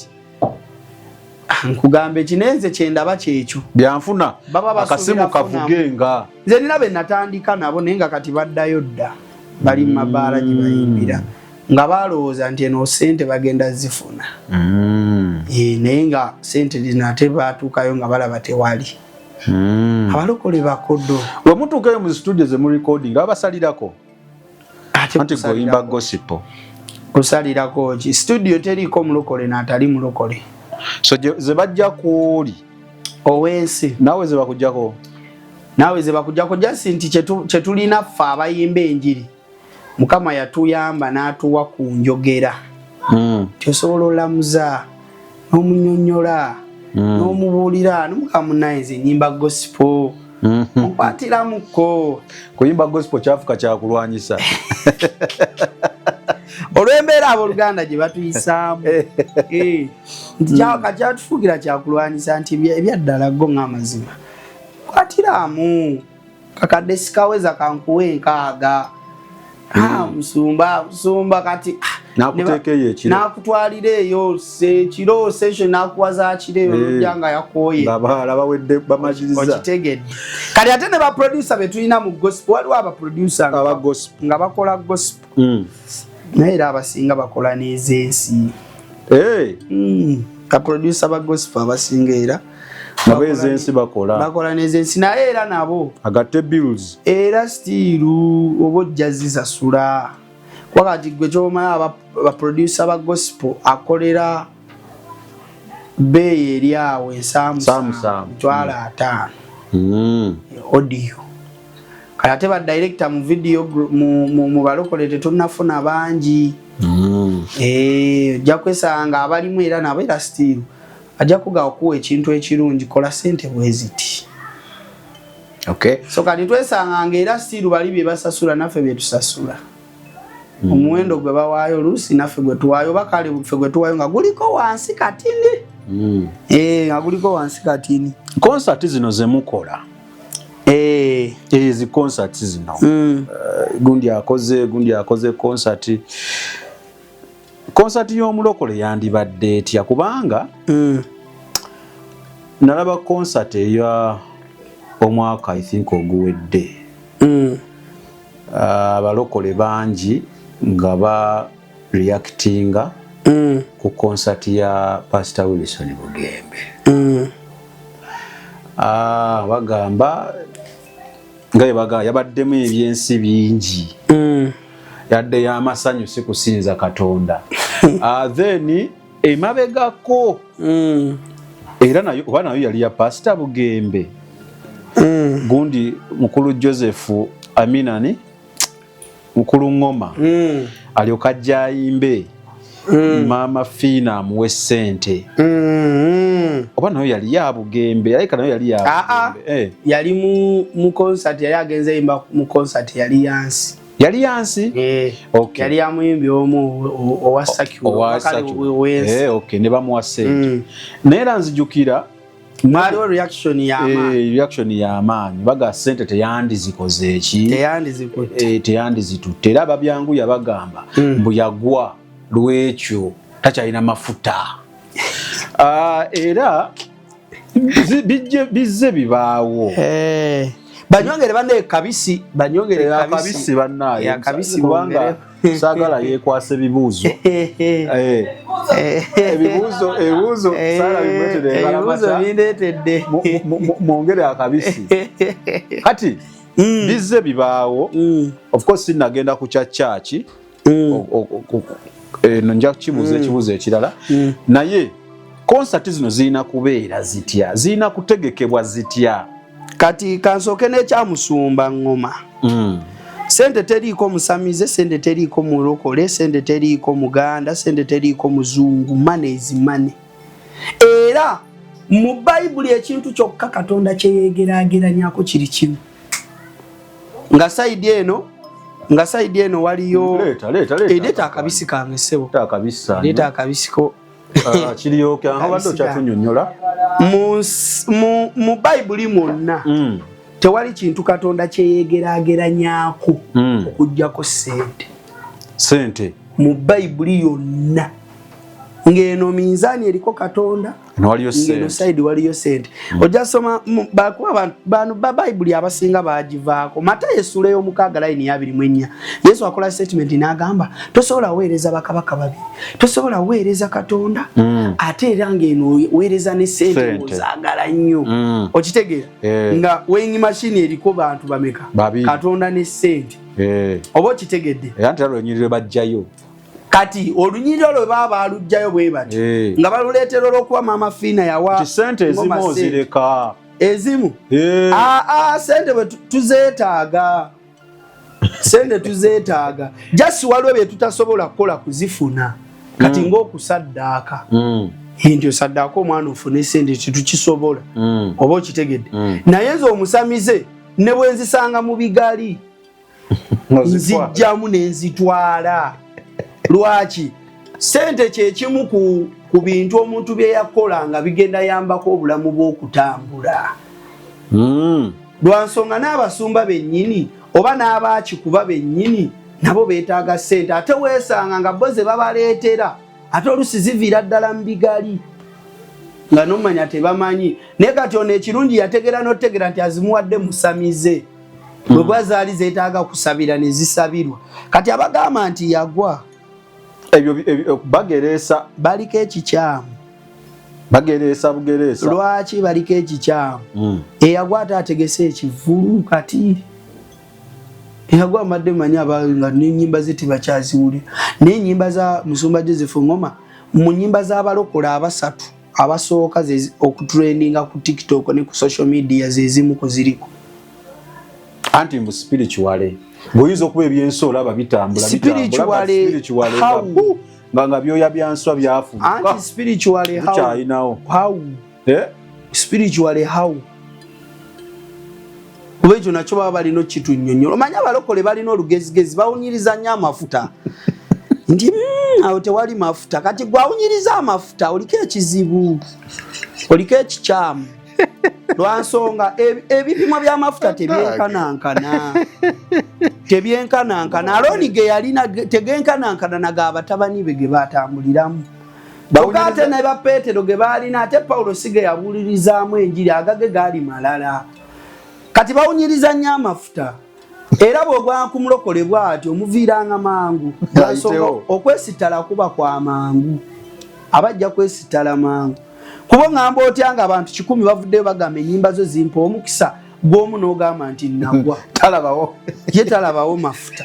Nkugamba ekinenze kyendaba kyekyo. Byanfuna. Baba akasimu basuubira kavuge nga Nze nina be natandika nabo, naye nga kati baddayo dda, bali mu mabaala gye bayimbira, nga balowooza nti eno sente bagenda zifuna. Naye nga sente zino ate batuukayo nga balaba tewali. Abalokole bakodo. We mutuukayo mu studio ze mu recording, babasalirako? Ate anti goyimba kusalirako- gospel. Kusalirako ki? Studio teriiko mulokole n'atali mulokole. So ze bajja kwoli Ow'ensi. Naawe ze bakujjako. Naawe ze bakujjako, just nti kyetulina ffe abayimba enjiri, Mukama yatuyamba n'atuwa ku njogera nti osobola olamuza n'omunyonyola n'omubuulira nomugamba, munaye nze nyimba gospel, onkwatiramuko. Kuyimba gospel kyafuka kyakulwanyisa. Olw'embeera abooluganda gye batuyisaamu. Nti kyatufuukira kyakulwanyisa nti ebyaddala go ng'amazima kwatiramu kakadde sikaweza kankuwa 60. Ah, musumba, musumba kati N'akuteeka eyo ekiro. N'akutwalira eyo ekiro session, n'akuwa za kiro eyo, nojja nga yakooye. Nga abalala bawedde bamaliriza. Okitegedde? Kati ate ne baproducer be tulina mu gospel, waliwo abaproducer Aba gospel. Nga bakola gospel, naye era abasinga bakola n'ez'ensi. Baproducer ba gospel abasinga era Nabo ez'ensi bakola. Bakola n'ez'ensi, naye era nabo agatte bills. Era still oba ojja zisasula, kuba kati gwe kyomanyi baproducer ba gospel akolera bbeeyi eri awo Nsaamusaamu. ensaamusaamu, 50,000 audio. Kati ate ba director mu video mu balokole tetunnafuna bangi. Ojja kwesanga abalimu era nabo era still ajja kuga okuwa ekintu ekirungi, kola sente bweziti. So kati twesanga nga era still bali bye basasula naffe bye tusasula, omuwendo gwe bawaayo oluusi naffe gwe tuwaayo, oba kale ffe gwe tuwaayo nga guliko wansi katini. Nga guliko wansi katini. Concert zino zemukola, Ezi concerts zino, gundi akoze concert. Concert y'omulokole yandibadde etya? Kubanga nalaba concert eya omwaka, I think oguwedde, abalokole bangi nga ba reactinga ku concert ya Pastor Wilson Bugembe. Bagamba nga bwe yabaddemu ebyensi bingi, yadde y'amasanyu, si kusinza Katonda. Then emabegako era nayo, oba nayo yali ya Pastor Bugembe, gundi mukulu Joseph Aminani, mukulu Ngoma, alyoka ajja ayimbe, Maama Fiina amuwe ssente. Oba nayo yali ya Bugembe? Alabika nayo yali ya Bugembe. Yali mu concert, yali agenze yimba mu concert, yali yansi. Yali yansi. Okay. Yali ya muyimbi omu owa secular. Owa secular. Okay, ne bamuwa ssente. Naye era nzijukira mwaliwo reaction y'amaanyi. Reaction y'amaanyi, baga ssente teyandizikoze eki? Teyandizikutte. Teyandizitutte. Era ababyanguya bagamba mbu yagwa lwekyo, takyalina mafuta. Era bizze bibaawo. Banywongere banne kabisi, banyongere. Akabisi bannaaye. Akabisi. Kubanga saagala yeekwasa ebibuuzo. Ebibuuzo saala bimuleetera. Ebibuuzo Engalamata. Bindeetedde. Mwongere akabisi. Kati bizze bibaawo. Of course sinagenda ku kya kyaki, eno nja kukibuuza ekibuuzo ekirala. Naye konsati zino zirina kubeera zitya? Zirina kutegekebwa zitya? Kati kansooke n'ekyamusumba Ngoma. Sente teriiko musamize, sente teriiko mulokole, sente teriiko muganda, sente teriiko muzungu. Money is money. Era mu Bayibuli ekintu kyokka Katonda kyeyegeraageranyako kiri kimu, nga side eno waliyo Leeta, leeta, leeta. Leeta akabisi kange, ssebo. Leeta akabisi. Leeta akabisiko. Ah, kiryoke aho badde okyatunyonnyola. Mu Bayibuli mwonna tewali kintu Katonda kyeyegeraageranyako okugjako sente. Sente. Mu Bayibuli yonna, ng'eno minzaani eriko Katonda, Eno waliyo ng'eno sente. Side waliyo sente. Ojja soma bakuba bano ba Bayibuli abasinga bagivaako. Matayo essula ey'omukaaga, layini ya 24, Yesu akola statement n'agamba, tosobola weereza bakabaka babiri, tosobola weereza Katonda ate era ng'eno weereza ne sente. Sente. Ng'ozaagala nnyo. Okitegeera? Nga weighing machine eriko bantu bameka? Babiri. Katonda ne sente. Oba okitegedde? Era nti era lwenyiriro bajjayo. Kati olunyiriro lwe baba baluggyayo bwe bati, nga baluleetera olw'okuba Maama Fiina yawa Nti sente ezimu Ngoma sente. ozireka. Ezimu. Aa, sente bwe tuzeetaaga, sente tuzeetaaga, just waliwo bye tutasobola kukola kuzifuna. Kati ng'okusaddaaka, nti osaddaaka omwana ofune sente, tetukisobola. Oba okitegedde? Naye nze omusamize ne bwe nzisanga mu bigali, nzijjamu ne nzitwala. Lwaki? Sente kyekimu ku bintu omuntu bye yakola nga bigenda yambako obulamu bw'okutambula. Lwansonga n'abasumba bennyini oba n'abaakikuba bennyini nabo beetaaga ssente, ate weesanga nga bo ze babaleetera ate olusi ziviira ddala mu bigali nga nomanya tebamanyi. Naye kati ono ekirungi yategera n'otegera nti azimuwadde musamize, bwe bwa zaali zeetaaga kusabira ne zisabirwa. Kati abagamba nti yagwa, Ebyo bagereesa. Baliko ekikyamu. Bagereesa bugereesa. Lwaki baliko ekikyamu? Eyagwa ate ategese ekivulu. Kati eyagwa mbadde manyi aba nga nenyimba ze tebakyaziwulira, naye enyimba za musumba Joseph Ngoma mu nyimba z'abalokola abasatu abasooka okutrendinga ku TikTok ne ku social media, zezimu ku ziriko. Anti mbu spiritually bw'oyinza okuba ebyensi olaba bitambula. Spiritually, spiritually how? Nga byoya byanswa byafuuka. Anti spiritually how? Bikyalinawo. How? Eh? Spiritually how? Kuba ekyo nakyo baba balina okitunyonyola. Omanyi abalokole balina olugezigezi, bawunyiriza nnyo amafuta nti awo tewali mafuta. Kati gwawunyiriza amafuta oliko ekizibu, oliko ekikyamu. Lwansonga ebipimo by'amafuta tebyenkanankana, tebyenkanankana. Alooni ge yalina tegenkanankana na ga batabani be ge batambuliramu. Kyokka ate ne ba Peetero ge baalina, ate Pawulo si ge yabuulirizaamu enjiri, agage gaali malala. Kati bawunyiriza nnyo amafuta, era bw'ogwa ku mulokole bw'atyo omuviiranga mangu. Lwansonga okwesittala kuba kwa mangu, aba ajja kwesittala mangu. Kuba oŋŋamba otya nga abantu 100 bavuddeyo bagamba ennyimba zo zimpa omukisa, gw'omu n'ogamba nti nagwa? Talabawo. Ye talabawo mafuta.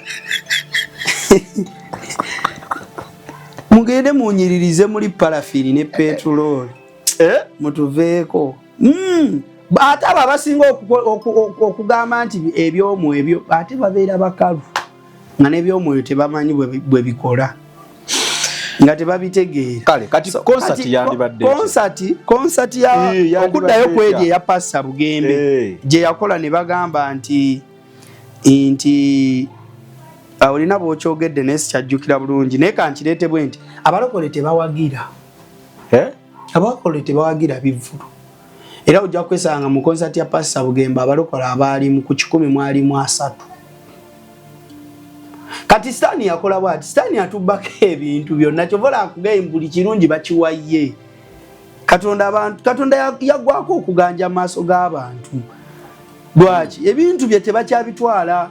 Mugende munyiririze muli paraffin ne petulooli. Eh? Mutuveeko. Ate abo abasinga okugamba nti ebyomwoyo, ate babeera bakalu nga n'ebyomwoyo tebamanyi bwe bikola, nga tebabitegeera. Kale kati concert yandibadde Concert ya okuddayo kweri eya Pastor Bugembe gye yakola ne bagamba nti olina bw'okyogedde, naye sikyajjukira bulungi, naye kankireete bwe nti abalokole tebawagira. Eh? Abalokole tebawagira bivvulu, era ojja kwesanga mu concert ya Pastor Bugembe abalokole abaalimu ku 100 mwalimu 30. Kati Sitaani yakola bwati, Sitaani atubbako ebintu byonna. Kyova olaba buli kirungi bakiwaye Katonda. Abantu Katonda yaggwako okuganja maaso g'abantu. Lwaki ebintu bye tebakyabitwala?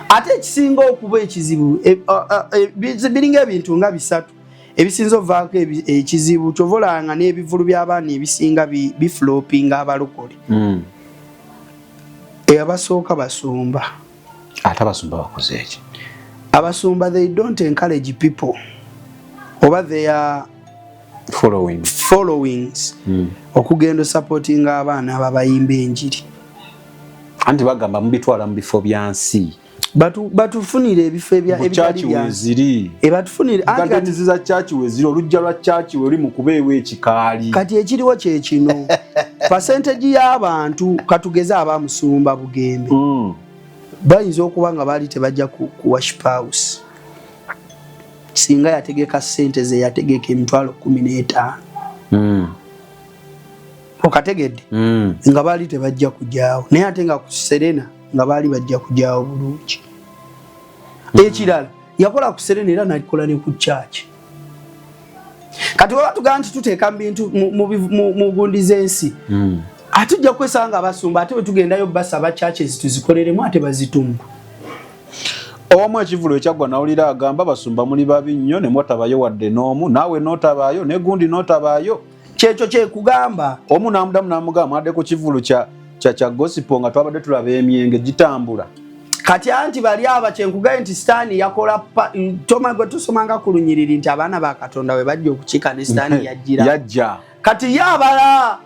Ate ekisinga okuba ekizibu, biringa ebintu nga bisatu ebisinza ovaako ekizibu. Kyova olanga n'ebivulu by'abaana ebisinga biflopinga abalokole. Abasooka basumba. Ate abasumba bakoze eki? Abasumba, they don't encourage people oba their following. Followings okugenda osupportinga abaana abo abayimba enjiri. Anti bagamba mubitwala mu bifo bya nsi. Batufunire ebifo ebitali weziri. Ebatufunire. Gardens za church weziri, olujja lwa church weri mu kubeewo ekikaali. Kati ekiriwo kyekino, percentage y'abantu, katugeze abamusumba Bugembe, bayinza okuba nga baali tebajja ku worship house singa yategeka sente ze yategeka 15,000. Okategedde? Nga baali tebajja kujaawo, naye ate nga ku Serena nga baali bajja kujaawo bulungi. Ekirala, yakola ku Serena era nakola ne ku church. Kati weba tugamba nti tuteeka mu bintu mu gundi z'ensi, ate ojja kwesanga abasumba ate bwe tugendayo basaba churches tuzikoleremu, ate bazitumba. Owamu ekivulu ekyaggwa nawulira agamba, "Basumba muli babi nnyo, ne mwatabayo wadde n'omu, naawe n'otabaayo, ne gundi n'otabaayo." Kyekyo kyekugamba. Omu n'amudamu n'amugamba, "Mwadde ku kivulu kya gospel nga twabadde tulaba emyenge gitambula." Kati anti bali aba, kyenkugaye nti Sitaani yakola toma gwe tusomanga ku lunyiriri nti abaana ba Katonda we bajja okukiika ne Sitaani yajjira. Yajja. Kati ye abala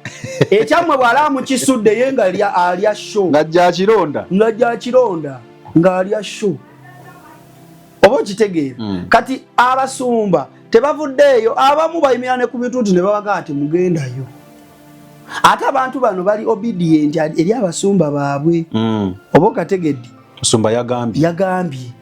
ekyammwe bw'alaba mukisudde, ye nga alya show. Ng'ajja akironda. Ng'ajja akironda ng'alya show, oba okitegeera? Kati abasumba tebavuddeeyo, abamu bayimira ne ku bituuti ne babagaa ati mugendayo. Ate abantu bano bali obedient eri abasumba baabwe. Oba okategedde? Musumba yagambye. Yagambye.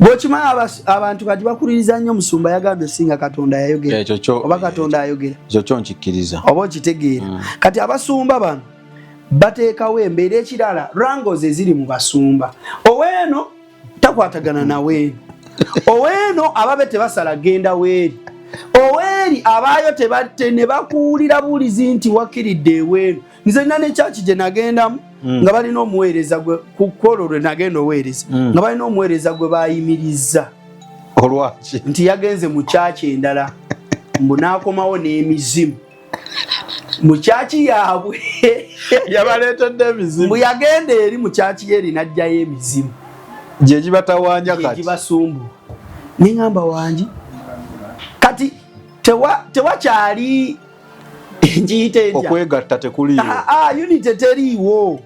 Bw'okimanyi, abantu kati bakuliriza nnyo musumba yagambye singa Katonda yayogera. Ekyo kyo. Oba Katonda ayogera. Ekyo kyo nkikkiriza. Oba okitegeera? Kati abasumba bano bateekawo embeera. Ekirala, wrangles eziri mu basumba, oweeno takwatagana naweeno, oweeno ababe tebasala genda weeri, oweeri abaayo ne bakuwulira buulizi nti wakiridde eweeno. Nze nina nekyaki gye nagendamu nga balina omuweereza gwe ku kwolwo lwe nagenda oweereza, nga balina omuweereza gwe bayimiriza. Olwaki? Nti yagenze mu kyaki endala, mbu n'akomawo n'emizimu mu kyaki yaabwe. Yabaleetedde emizimu. Mbu yagenda eri mu kyaki yeeri n'ajjayo emizimu. Gye gibatawaanya kati. Gibasumbu. Neŋŋamba wangi kati tewakyali nkiyite ntya? Okwegatta tekuliiwo. Unity teriiwo.